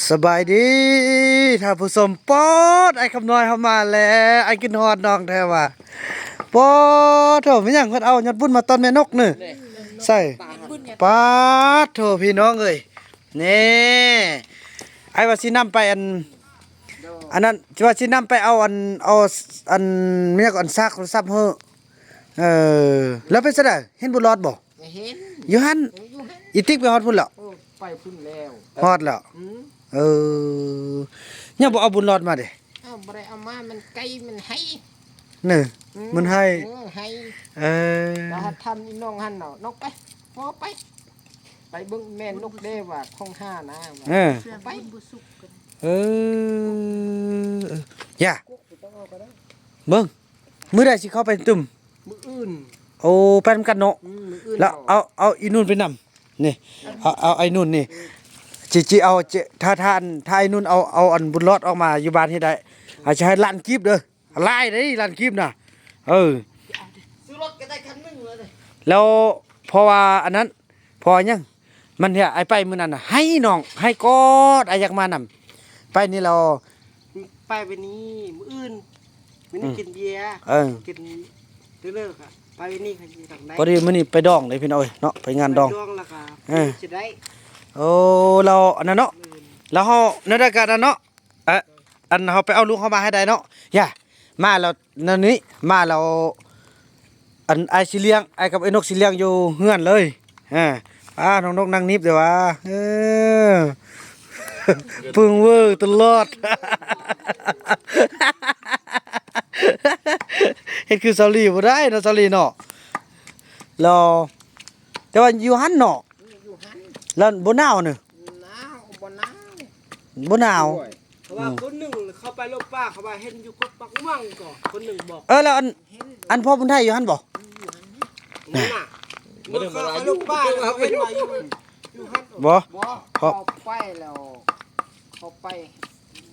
ສະບາຍດີທ່ານຜູ້ຊົມ. ປອດ ອ້າຍຄຳນ້ອຍເຮົາມາແລ້ວ. ອ້າຍຄິດຮອດນ້ອງແທ້ວ່າ. ປອດໂທ້ ແມ່ນຫຍັງເພິ່ນເອົາຍອດບຸນມາຕ້ອນແມ່ນົກນີ້. ໃສ່ ປາດໂທ້ ພີ່ນ້ອງເອີຍ. ນີ້ ອ້າຍວ່າຊິນຳໄປອັນ ອັນນັ້ນ ວ່າຊິນຳໄປເອົາອັນ ເອົາອັນ ແມ່ນຫຍັງ ອັນຊາກໂທລະສັບເຮີ. ເອີ ແລ້ວເປັນຈັ່ງໃດ ເຫັນບຸນຫຼອດບໍ່? ເຫັນ ຢູ່ຫັ້ນ ເອີ ຢູ່ຫັ້ນ. ອີຕິກໄປຮອດພຸ້ນແລ້ວ? ເອີ ໄປພຸ້ນແລ້ວ. ຮອດແລ້ວ? ອືມ ເອີ ຍັງບໍ່ເອົາບຸນຫຼອດມາເດ້. ເອົາ ບໍ່ໄດ້ເອົາມາ ມັນໄກ ມັນໄຫ ເນີ ອືມ ມັນໄຫ ເອີ ໄຫ. ເອີ ແລ້ວຖ້າຖາມອີນ້ອງຫັ້ນເນາະ ນ້ອງໄປ ພໍໄປ ໄປເບິ່ງແມ່ນົກເດ້ວ່າຂອງຫານະ. ເອີ ໄປ ເອີ ຢ່າ ເບິ່ງ ມື້ໃດຊິເຂົ້າໄປຕື່ມ? ມື້ອື່ນ. ໂອ້ ໄປນຳກັນເນາະ. ອືມ ມື້ອື່ນ. ແລ້ວເອົາ ເອົາອີນູນໄປນຳ ນີ້ ເອົາ ເອົາໄອ້ນູນນີ້ ຈິ ຈິເອົາ ຖ້າ ຖ້າ ຖ້າໄອ້ນູນເອົາ ເອົາອັນບຸນຫຼອດອອກມາຢູ່ບ້ານເຮັດໄດ້ ອາດຈະໃຫ້ລ້ານກີບເດີ. ຫຼາຍເດ້ລ້ານກີບນະ. ເອີ ຊື້ລົດກໍໄດ້ຄັນໜຶ່ງແລ້ວເດ້. ແລ້ວເພາະວ່າອັນນັ້ນ ເພາະຫຍັງ ມັນເຮັດໃຫ້ໄປມື້ນັ້ນນະ ໄຫ້ນ້ອງ ໄຫ້ກອດ ອ້າຍຢາກມານຳ. ໄປນີ້ແລ້ວ ໄປມື້ນີ້ ມື້ອື່ນ ມື້ນີ້ ອືມ ກິນເບຍ ເອີ ກິນເລີກໆ ອະ ໄປມື້ນີ້ກໍຊິຕ້ອງໄດ້. ພໍດີມື້ນີ້ໄປດອງເດ້ພີ່ນ້ອງເອີຍເນາະ ໄປງານດອງ ໄປດອງແລ້ວກໍ ເອີ ຊິໄດ້. ໂອ້ ແລ້ວອັນນັ້ນເນາະ ແລ້ວເຮົາແນວໃດກໍອັນນັ້ນເນາະ. ເອີ ອັນເຮົາໄປເອົາລູກເຮົາມາໃຫ້ໄດ້ເນາະ. ຢ່າ ມາແລ້ວ ແນວນີ້ ມາແລ້ວ ອັນ ອ້າຍຊິລ້ຽງ ອ້າຍກັບໄອ້ນົກຊິລ້ຽງຢູ່ເຮືອນເລີຍ. ອາ ປ້າ ນ້ອງນົກນັ່ງນິບເດ້ວ່າ. ເອີ ປຶ້ງເວີຕະຫຼອດ ເຮັດຄືສາວຫຼີບໍ່ໄດ້ເນາະ ສາວຫຼີເນາະ. ແລ້ວ ແຕ່ວ່າຢູ່ຫັ້ນເນາະ ຢູ່ຫັ້ນ ແລ້ວບໍ່ໜາວເນີ? ໜາວ ບໍ່ໜາວ ບໍ່ໜາວ. ໂອ້ຍ ເພາະວ່າ ອືມ ຄົນໜຶ່ງເຂົາໄປລົບປ່າ ເຂົາວ່າເຫັນຢູ່ກົກປັກມ່ວງກໍ ຄົນໜຶ່ງບອກ. ເອີ ແລ້ວອັນ ເຫັນ ອັນພໍ່ບຸນໄທຢູ່ຫັ້ນບໍ່? ຢູ່ຫັ້ນ ນັ້ນນະ ເມື່ອເຂົາໄປລົບປ່າ ເຂົາເຫັນວ່າຢູ່ ຢູ່ຫັ້ນ. ບໍ່ ບໍ່ ເຂົາໄປແລ້ວ ເຂົາໄປ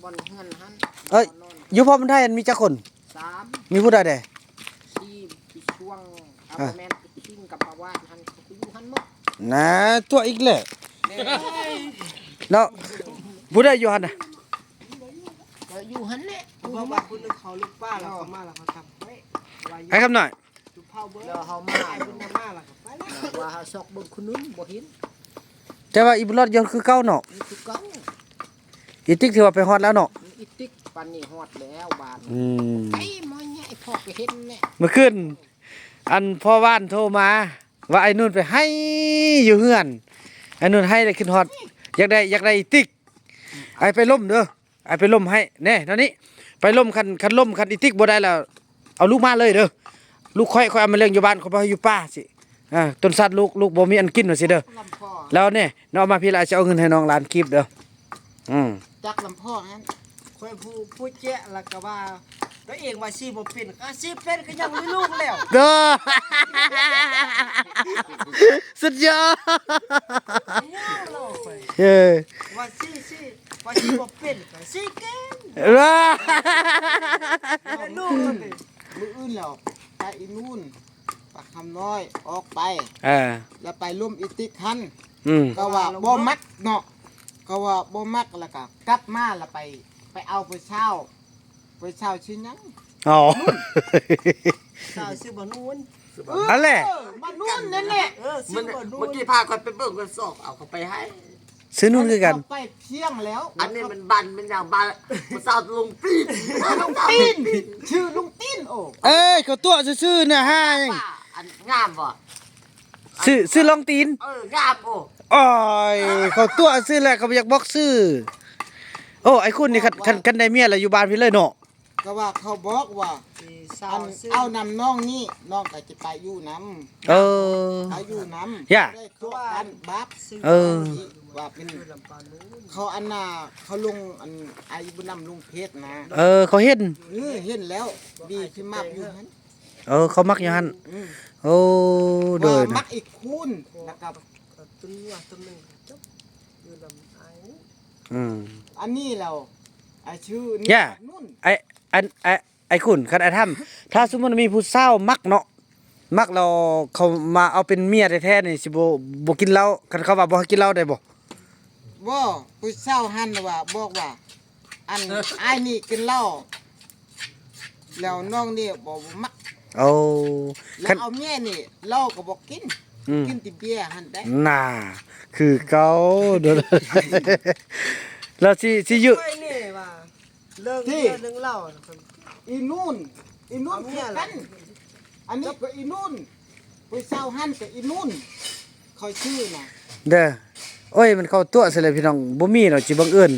ບ່ອນເຮືອນຫັ້ນ. ເອີຍ ຢູ່ພໍ່ບຸນໄທຫັ້ນມີຈັກຄົນ? ສາມ. ມີຜູ້ໃດແດ່? ຊີ ພີ່ຊ່ວງ ເອີ ບໍ່ແມ່ນ ພີ່ຊິງກັບປາວາດຫັ້ນ ເຂົາກໍຢູ່ຫັ້ນໝົດ. ນະ ຕົວະອີກແລ້ວ. ເອີ ແລ້ວຜູ້ໃດຢູ່ຫັ້ນນະ? ກໍຢູ່ຫັ້ນແຫຼະ. ເຂົາບອກວ່າຄົນໜຶ່ງເຂົາລຸກປ່າແລ້ວເຂົາມາແລ້ວເຂົາທຳໄວ້ ໄອ້ຄຳນ້ອຍ ຈຸເຜົາເບີ ແລ້ວເຮົາມາ ໄອ້ບຸນມາແລ້ວກໍໄປແລ້ວ ວ່າເຮົາຊອກເບິ່ງຄົນໜຶ່ງບໍ່ເຫັນ. ແຕ່ວ່າອີບຸນຫຼອດຢູ່ຄືເກົ່າເນາະ ຢູ່ຄືເກົ່າ. ອີຕິກຖືວ່າໄປຮອດແລ້ວເນາະ. ອີຕິກປານນີ້ຮອດແລ້ວບ້ານ. ອືມ ໄປໝໍໃຫຍ່ ພໍ່ກໍເຫັນແຫຼະ. ມື້ຄືນ ອັນພໍ່ບ້ານໂທມາວ່າໄອ້ນຸ່ນໄປໄຫ້ຢູ່ເຮືອນ ໄອ້ນຸ່ນໄຫ້ແລ້ວຄິດຮອດ ຢາກໄດ້ ຢາກໄດ້ອີຕິກ. ອ້າຍໄປລົມເດີ ອ້າຍໄປລົມໃຫ້ແນ່ ແນວນີ້ ໄປລົມ. ຄັນ ຄັນລົມ ຄັນອີຕິກບໍ່ໄດ້ແລ້ວ ເອົາລູກມາເລີຍເດີ ລູກຂ້ອຍ ຂ້ອຍເອົາມາລ້ຽງຢູ່ບ້ານ ຂ້ອຍບໍ່ໃຫ້ຢູ່ປ່າຊີ້. ອ່າ ຕົ້ນສັດລູກ ລູກບໍ່ມີອັນກິນວ່າຊີ້ເດີ. ແລ້ວນີ້ ນ້ອງເອົາມາພີ້ລະ ອ້າຍຊິເອົາເງິນໃຫ້ນ້ອງລ້ານກີບເດີ. ອືມ ຈັກລຳພໍນັ້ນ ຂ້ອຍຜູ້ ຜູ້ແຈະລະກະວ່າ ຕົວເອງວ່າຊິບໍ່ເປັນ ກະຊິເປັນກະຍັງມີລູກແລ້ວເດີ. ສຸດຍອດ ເອີ ວ່າຊິ ຊິ ວ່າຊິບໍ່ເປັນກະຊິເກັ່ງ. ເອີ ລູກ ມື້ອື່ນແລ້ວ ຕາອີນູນ ປາຄຳນ້ອຍອອກໄປ ເອີ ແລ້ວໄປລົມອີຕິກຫັ້ນ. ອືມ ເຂົາວ່າບໍ່ມັກເນາະ ເຂົາວ່າບໍ່ມັກ ແລ້ວກະກັບມາ ແລ້ວໄປ ໄປເອົາຜູ້ສາວ ຜູ້ສາວຊື່ຫຍັງ? ອໍ ສາວຊື່ບໍ່ນູນ. ເອີ ອັນແຫຼະ ເອີ ບໍ່ນູນນັ້ນແຫຼະ. ເອີ ຊື່ບໍ່ນູນ. ເມື່ອກີ້ພາຂ້ອຍໄປເບິ່ງ ຂ້ອຍຊອກເອົາເຂົາໄປໃຫ້. ຊື່ນູນຄືກັນ ໄປພຽງແລ້ວ. ອັນນີ້ມັນບັນ ມັນຫຍັງບັນ ພາສາລຸງຕີນ ລຸງຕີນ ຊື່ລຸງຕີນ. ໂອ້ ເອີຍ ເຂົາຕົວະຊື່ໆນະ ຫາຫຍັງ. ອັນງາມບໍ່? ຊື່ ຊື່ລອງຕີນ. ເອີ ງາມ. ໂອ້ ໂອ້ຍ ເຂົາຕົວະຊື່ແຫຼະ ເຂົາບໍ່ຢາກບອກຊື່. ໂອ້ ໄອ້ຄຸນນີ້ ຄັນ ຄັນ ຄັນໄດ້ເມຍແລ້ວຢູ່ບ້ານພີ້ເລີຍເນາະ. ກະວ່າເຂົາບອກວ່າ ອັນ ເອົານຳນ້ອງນີ້ ນ້ອງກະຈະໄປຢູ່ນຳ. ເອີ ໄປຢູ່ນຳ ຢ່າ ໄດ້ຕົວະກັນບັກ. ເອີ ວ່າເປັນ ເຂົາອັນນ່າ ເຂົາລົງ ອັນ ອ້າຍບຸນນຳລົງເຟສນະ. ເອີ ເຂົາເຫັນ ເອີ ເຫັນແລ້ວ ດີທີ່ມັກຢູ່ຫັ້ນ. ເອີ ເຂົາມັກຢູ່ຫັ້ນ. ອືມ ໂອ້ ໂດຍ ວ່າມັກອີກຄູນ ແລ້ວກໍ ຕົວນີ້ວ່າຕົວໜຶ່ງ ຈົບ ຢູ່ນຳອ້າຍ. ອືມ ອັນນີ້ແລ້ວ ອ້າຍຊື່ນີ້ ຢ່າ ນຸ່ນ ໄອ້ ອັນ ໄອ້ ໄອ້ຄຸນ ຄັນອ້າຍຖາມ ຖ້າສົມມຸດມີຜູ້ສາວມັກເນາະ ມັກແລ້ວເຂົາມາເອົາເປັນເມຍແທ້ໆນີ້ ຊິບໍ່ ບໍ່ກິນເຫຼົ້າ ຄັນເຂົາວ່າບໍ່ໃຫ້ກິນເຫຼົ້າໄດ້ບໍ່? ບໍ່ ຜູ້ສາວຫັ້ນວ່າ ບອກວ່າ ອັນ ອ້າຍນີ້ກິນເຫຼົ້າ ແລ້ວນ້ອງນີ້ບໍ່ ບໍ່ມັກ. ໂອ້ ແລ້ ຄັນ ວເອົາເມຍນີ້ເຫຼົ້າກໍບໍ່ກິນ ອືມ ກິນແຕ່ເບຍຫັ້ນໄດ໋. ໜ້າ ຄືເກົ່າ ແລ້ວຊິ ຊິຢູ່ ຂ້ອຍນີ້ວ່າ ເລື່ອງເບຍເລື່ອງເຫຼົ້າ ອີນູນ ອີນູນຄືກັນ ອັນນີ້ກໍອີນູນ ຜູ້ສາວຫັ້ນກໍອີນູນ ຂ້ອຍຊື່ນະ ເດີ. ໂອ້ຍ ມັນເຂົ້າຕົວະຊະແລ້ວພີ່ນ້ອງ ບໍ່ມີດອກ ຊິບັງເອີນ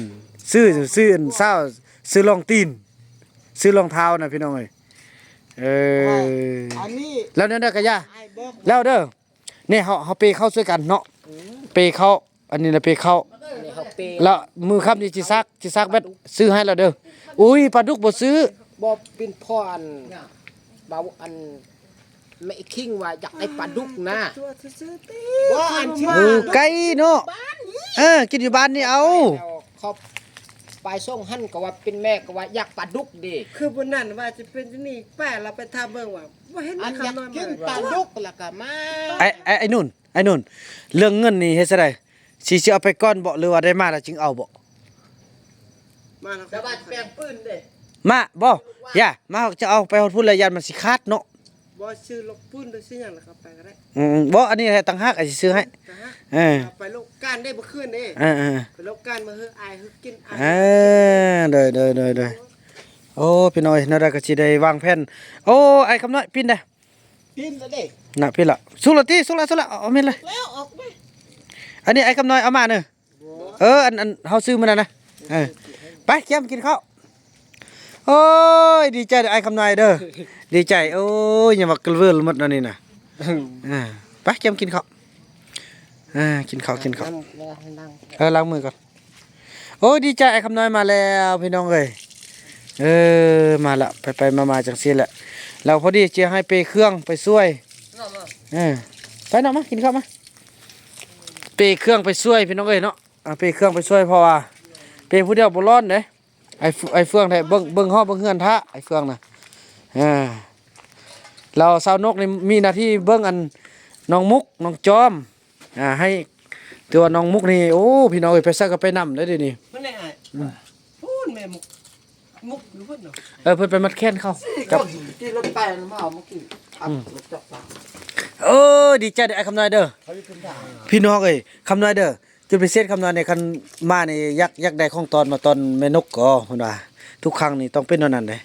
ຊື່ ຊື່ອັນສາວ ຊື່ລອງຕີນ ຊື່ລອງເທົ້ານະພີ່ນ້ອງເອີຍ. ເອີ ອັນນີ້ ແລ້ວແນວໃດກໍຢ່າ ແລ້ວເດີ. ນີ້ເຮົາ ເຮົາເປເຂົ້າຊ່ວຍກັນເນາະ ເປເຂົ້າ ອັນນີ້ລະເປເຂົ້າ ແລ້ວມື້ຄ່ຳນີ້ຊິສາກ ຊິສາກແບັດ ຊື້ໃຫ້ລະເດີ. ອຸ້ຍ ປາດຸກບໍ່ຊື້ ບໍ່ ເປັນເພາະອັນ ເບົາອັນ ແມ່ຄິງວ່າຢາກໄດ້ປາດຸກນະ ບໍ່ອັນ ໝູໄກ່ເນາະ ເອີ ກິນຢູ່ບ້ານນີ້ເອົາ ເຂົາໄປສົ່ງຫັ້ນກໍວ່າເປັນແມ່ກໍວ່າຢາກປາດຸກເດ້ ຄືມື້ນັ້ນວ່າຊິເປັນຈັ່ງນີ້ ໄປລະໄປຖ້າເບິ່ງວ່າ ບໍ່ເຫັນ ອັນຢາກກິນປາດຸກລະກະມາ ໄອ້ ໄອ້ ໄອ້ນຸ່ນ ໄອ້ນຸ່ນ ເລື່ອງເງິນນີ້ເຮັດຈັ່ງໃດ ຊິ ຊິເອົາໄປກ່ອນບໍ ຫຼືວ່າໄດ້ມາແລ້ວຈຶ່ງເອົາບໍ? ມາແລ້ວ ແຕ່ວ່າແປງປືນເດ້ ມາບໍ ຢ່າ ມາຈະເອົາໄປຮອດພຸ້ນແລ້ວ ຢ້ານມັນຊິຂາດເນາະ ບໍ່ ຊື້ລົກປືນ ຊື້ຫຍັງແລ້ວກໍໄປກໍໄດ້ ອືມ ບໍ່ ອັນນີ້ແຫຼະຕ່າງຫາກ ອ້າຍຊິຊື້ໃຫ້ ຕ່າງຫາກ ເອີ ເອົາໄປໂລກການເດ້ ເມື່ອຄືນເດ້ ເອີໆ ໄປໂລກການ ມາເຮີອ້າຍເຮີກິນ ເອີ ໂດຍໆໆໆ ໂອ້ ພີ່ນ້ອງເອີຍ ແນວໃດກໍຊິໄດ້ວາງແຜນ ໂອ້ ອ້າຍຄຳນ້ອຍ ປິ່ນເດ້ ປິ່ນແລ້ວເດ້ ນະ ປິ່ນລະ ສຸກລະຕິ ສຸກລະ ສຸກລະ ເອົາແມ່ນເລີຍ ແລ້ວອອກມາ ອັນນີ້ອ້າຍຄຳນ້ອຍເອົາມາເນີ ບໍ່ ເອີ ອັນ ອັນເຮົາຊື້ມື້ນັ້ນນະ ເອີ ໄປ ກຽມກິນເຂົ້າ ໂອ້ຍ ດີໃຈເດີອ້າຍຄຳນ້ອຍເດີ ດີໃຈ ໂອ້ຍ ຍັງວ່າກະເວີລໝົດແນວນີ້ນະ ເອີ ໄປ ກຽມກິນເຂົ້າ ເອີ ກິນເຂົ້າ ກິນເຂົ້າ ເອີ ລ້າງມືກ່ອນ. ໂອ້ຍ ດີໃຈ ອ້າຍຄຳນ້ອຍມາແລ້ວພີ່ນ້ອງເອີຍ ເອີ ມາລະ ໄປໆມາໆ ຈັ່ງຊີ້ແຫຼະ ແລ້ວພໍດີຈະໃຫ້ເປເຄື່ອງໄປຊ່ວຍ ເອີ ໄປເນາະ ມາກິນເຂົ້າມາ ເປເຄື່ອງໄປຊ່ວຍພີ່ນ້ອງເອີຍເນາະ ເອົາເປເຄື່ອງໄປຊ່ວຍ ເພາະວ່າເປຜູ້ດຽວບໍ່ລອນເດ້ ອ້າຍ ອ້າຍເຟືອງແທ້ ເບິ່ງ ເບິ່ງຫໍເບິ່ງເຮືອນຖ້າ ອ້າຍເຟືອງນະ ເອີ ແລ້ວສາວນົກນີ້ມີໜ້າທີ່ເບິ່ງອັນ ນ້ອງມຸກ ນ້ອງຈອມ ອ່າ ໃຫ້ ແຕ່ວ່ານ້ອງມຸກນີ້ ໂອ້ ພີ່ນ້ອງເອີຍ ໄປໃສກໍໄປນຳເດ້ດຽວນີ້ ເພິ່ນໄດ້ອ້າຍ ອືມ ພຸ້ນແມ່ມຸກ ມຸກຢູ່ພຸ້ນເນາະ ເອີ ເພິ່ນໄປມັດແຂນເຂົາ ກັບ ຂີ່ລົດໄປມາເອົາເມື່ອກີ້ ອືມ ລົດຈັກສານ ໂອ້ຍ ດີໃຈເດີອ້າຍຄຳນ້ອຍເດີ ພີ່ນ້ອງເອີຍ ຄຳນ້ອຍເດີ ຈຸດພິເສດຄຳນ້ອຍນີ້ ຄັນມານີ້ ຢາກ ຢາກໄດ້ຂອງຕ້ອນມາຕ້ອນແມ່ນົກກໍ ເພິ່ນວ່າ ທຸກຄັ້ງນີ້ຕ້ອງເປັນແນວນັ້ນເດ້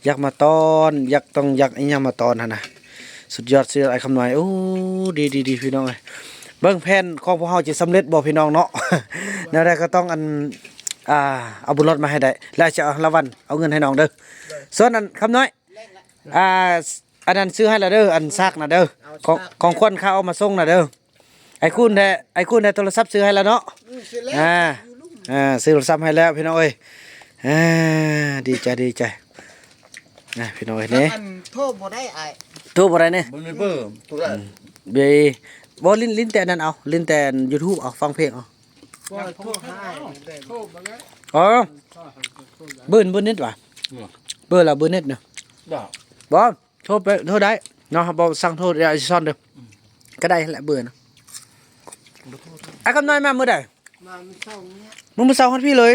ຢາກມາຕ້ອນ ຢາກ ຕ້ອງຢາກອີ່ຫຍັງມາຕ້ອນຫັ້ນນະ ສຸດຍອດ ສຸດຍອດ ອ້າຍຄຳນ້ອຍ ໂອ້ ດີໆໆ ພີ່ນ້ອງເອີຍ ເບິ່ງແຜນຂອງພວກເຮົາຈະສຳເລັດບໍ່ພີ່ນ້ອງເນາະ ແນວໃດກໍຕ້ອງອັນ ອ່າ ເອົາບຸນລອດມາໃຫ້ໄດ້ ແລ້ວຈະເອົາລາງວັນ ເອົາເງິນໃຫ້ນ້ອງເດີ ສ່ວນອັນຄຳນ້ອຍ ອ່າ ອັນນັ້ນຊື້ໃຫ້ລະເດີ ອັນສາກນະເດີ ຂອງ ຂອງຂວັນຂ້າເອົາມາສົ່ງນະເດີ ໄອ້ຄູນແທ້ ໄອ້ຄູນແທ້ ໂທລະສັບຊື້ໃຫ້ແລ້ວເນາະ ອືມ ຊື້ແລ້ວ ອ່າ ຢູ່ລຸ່ມ ອ່າ ຊື້ໂທລະສັບໃຫ້ແລ້ວພີ່ນ້ອງເອີຍ ອ່າ ດີໃຈ ດີໃຈ ນະ ພີ່ນ້ອງເອີຍ ນີ້ ອັນໂທບໍ່ໄດ້ອ້າຍ ໂທບໍ່ໄດ້ນີ້ ບໍ່ມີເບີ ໂທໄດ້ ອືມ ເບ ບໍ່ ຫຼິ້ນ ຫຼິ້ນແຕ່ນັ້ນເອົາ ຫຼິ້ນແຕ່ຢູທູບເອົາ ຟັງເພງເອົາ ບໍ່ ໂທຫາອ້າຍ ໂທບໍ່ໄດ້ ອໍ ເບີ ເບີເນັດຫວາ ເບີລະ ເບີເນັດນະ ບໍ່ ໂທໄປ ໂທໄດ້ເນາະ ບໍ່ສັ່ງໂທ ດຽວຊິສອນເດີ ອືມ ກໍໄດ້ແຫຼະເບີນະ ອ້າຍຄຳນ້ອຍມາມື້ໃດ ມາມື້ເຊົ້ານີ້ ມາມື້ເຊົ້າຮອດພີ້ເລີຍ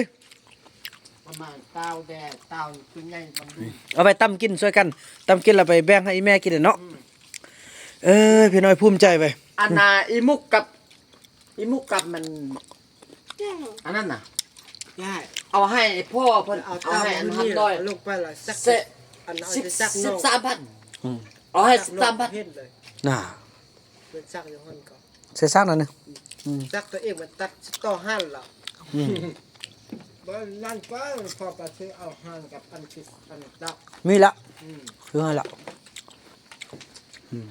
ປະມານເຕົ່າແດ່ ເຕົ່າຕົວໃຫຍ່ບັກ ອືມ ເອົາໄປຕຳກິນຊ່ວຍກັນ ຕຳກິນແລ້ວໄປແບ່ງໃຫ້ອີ່ແມ່ກິນເນາະ ອືມ ເອີ ພີ່ນ້ອງເອີຍ ພູມໃຈໄວ້ຍ ອັນນ່າ ອືມ ອີ່ມຸກກັບ ອີ່ມຸກກັບມັນ ອັນນັ້ນນະ ໄດ້ ເອົາໃຫ້ພໍ່ເພິ່ນ ເອົາ ເອົາໃຫ້ອັນ ເອົາ ຄຳນ້ອຍ ເອົາລົງໄປລະ ສັກ ເສະ ອັນນັ້ນ ສິບ ສິບສາມພັນ ອືມ ເອົາໃຫ້ສິບສາມພັນ ນະ ເພິ່ນສັກຢູ່ຫັ້ນກໍ ເສະສັກນັ້ນນະ ອືມ ອືມ ສັກຕົວເອງມັນຕັດຕໍ່ຫັ້ນລະ ອືມ ບໍ່ນັ້ນກໍພໍໄປຊື້ເອົາຫັ້ນກັບອັນທີ່ອັນຕັດ ມີລະ ອືມ ຄືຫັ້ນລະ ອືມ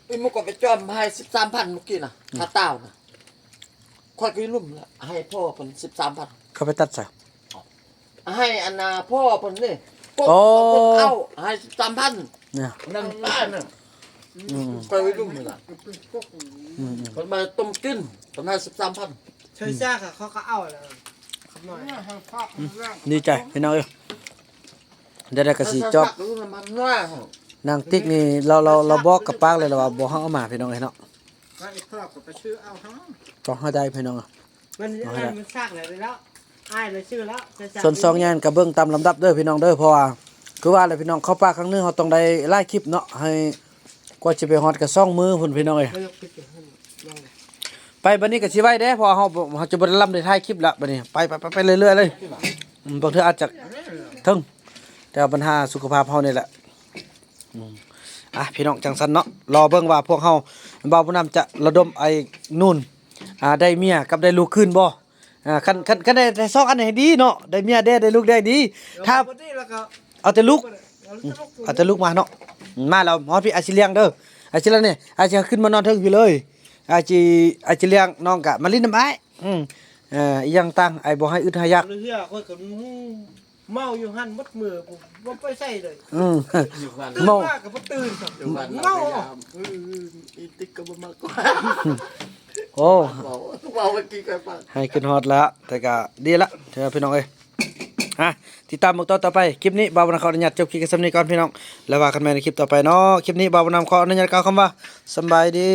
ອີ່ມຸກກໍໄປຈອມໃຫ້ສິບສາມພັນມື້ກີ້ນະ ອືມ ຄ່າເຕົ່ານະ ຂ້ອຍກໍລົມລະ ໃຫ້ພໍ່ເພິ່ນສິບສາມພັນ ເຂົາໄປຕັດໃສ ໃຫ້ອັນນ່າພໍ່ເພິ່ນນີ້ ໂອ້ ເອົາໃຫ້ສິບສາມພັນ ນະ ນັ້ນປ້ານະ ອືມ ຂ້ອຍໄປລຸມນີ້ລະ ອືມໆ ເພິ່ນມາຕົ້ມກິນ ເພິ່ນໃຫ້ສິບສາມພັນ ເຊີຊາເຂົາກໍເອົາລະ ອືມ ດີໃຈພີ່ນ້ອງເອີຍ ດຽວໃດກໍຊິຈອບ ນາງຕິກນີ້ ລາວ ລາວ ລາວບອກກັບປາກເລີຍລະວ່າບໍ່ໃຫ້ເອົາມາພີ່ນ້ອງເອີຍເນາະ ຕ້ອງໃຫ້ໄດ້ພີ່ນ້ອງ ມັນ ເອົາໃຫ້ລະ ມັນຊັກແລ້ວເດ້ເນາະ ອ້າຍລະຊື່ແລ້ວ ສ່ວນສອງຢ່າງກໍເບິ່ງຕາມລຳດັບເດີພີ່ນ້ອງເດີ ເພາະວ່າຄືວ່າແຫຼະພີ່ນ້ອງ ເຂົ້າປ່າຄັ້ງໜຶ່ງເຮົາຕ້ອງໄດ້ຫຼາຍຄລິບເນາະ ໃຫ້ກວ່າຊິໄປຮອດກໍສອງມື້ພຸ້ນພີ່ນ້ອງເອີຍ. ໄປບັດນີ້ກໍຊິໄວເດ້ ເພາະວ່າເຮົາ ເຮົາຈະບໍ່ໄດ້ລຳໄດ້ຖ່າຍຄລິບລະບັດນີ້ ໄປ ໄປ ໄປ ໄປເລື້ອຍໆເລີຍ. ອືມ ບາງເທື່ອອາດຈະເຖິງ ແຕ່ວ່າບັນຫາສຸຂະພາບເຮົານີ້ແຫຼະ. ອືມ ອ່ະ ພີ່ນ້ອງ ຈັ່ງຊັ້ນເນາະ ລໍເບິ່ງວ່າພວກເຮົາ ບ່າວບຸນນຳຈະລະດົມໄອ້ນູນ ອ່າ ໄດ້ເມຍກັບໄດ້ລູກຄືນບໍ່? ອ່າ ຄັນ ຄັນ ຄັນໄດ້ ໄດ້ສອງອັນໃຫ້ດີເນາະ ໄດ້ເມຍແດ່ ໄດ້ລູກແດ່ດີ ຖ້າ ເອົາແຕ່ລູກ ເອົາແຕ່ລູກມາເນາະ. ມາແລ້ວ ຮອດພີ່ ອ້າຍຊິລ້ຽງເດີ ອ້າຍຊິລ້ຽງນີ້ ອ້າຍຊິຂຶ້ນມານອນເທິງພີ່ເລີຍ ອ້າຍຊິ ອ້າຍຊິລ້ຽງ ນ້ອງກະມາຫຼິ້ນນຳອ້າຍ. ອືມ ເອີ ອີ່ຫຍັງຕ່າງ ອ້າຍບໍ່ໃຫ້ອຶດໃຫ້ຢາກ ເຮືອຂ້ອຍກໍ ເມົາຢູ່ຫັ້ນໝົດມື້ ບໍ່ໄປໃສເລີຍ. ອືມ ຕື່ນມາກໍບໍ່ຕື່ນ ເມົາ ອີຕິກກໍບໍ່ມາກວາດ. ໂອ້ ເວົ້າ ເວົ້າເມື່ອກີ້ກໍຟັງ ໃຫ້ຂຶ້ນຮອດລະ ແຕ່ກໍດີລະເດີພີ່ນ້ອງເອີຍ. ອ່ະ ຕິດຕາມເບິ່ງຕອນຕໍ່ໄປ. ຄລິບນີ້ບ່າວບຸນນຳຂໍອະນຸຍາດຈົບຄລິບກັນສ່ຳນີ້ກ່ອນພີ່ນ້ອງ ແລ້ວວ່າກັນໃໝ່ໃນຄລິບຕໍ່ໄປເນາະ. ຄລິບນີ້ບ່າວບຸນນຳຂໍອະນຸຍາດກ່າວຄຳວ່າ ສຳບາຍດີ.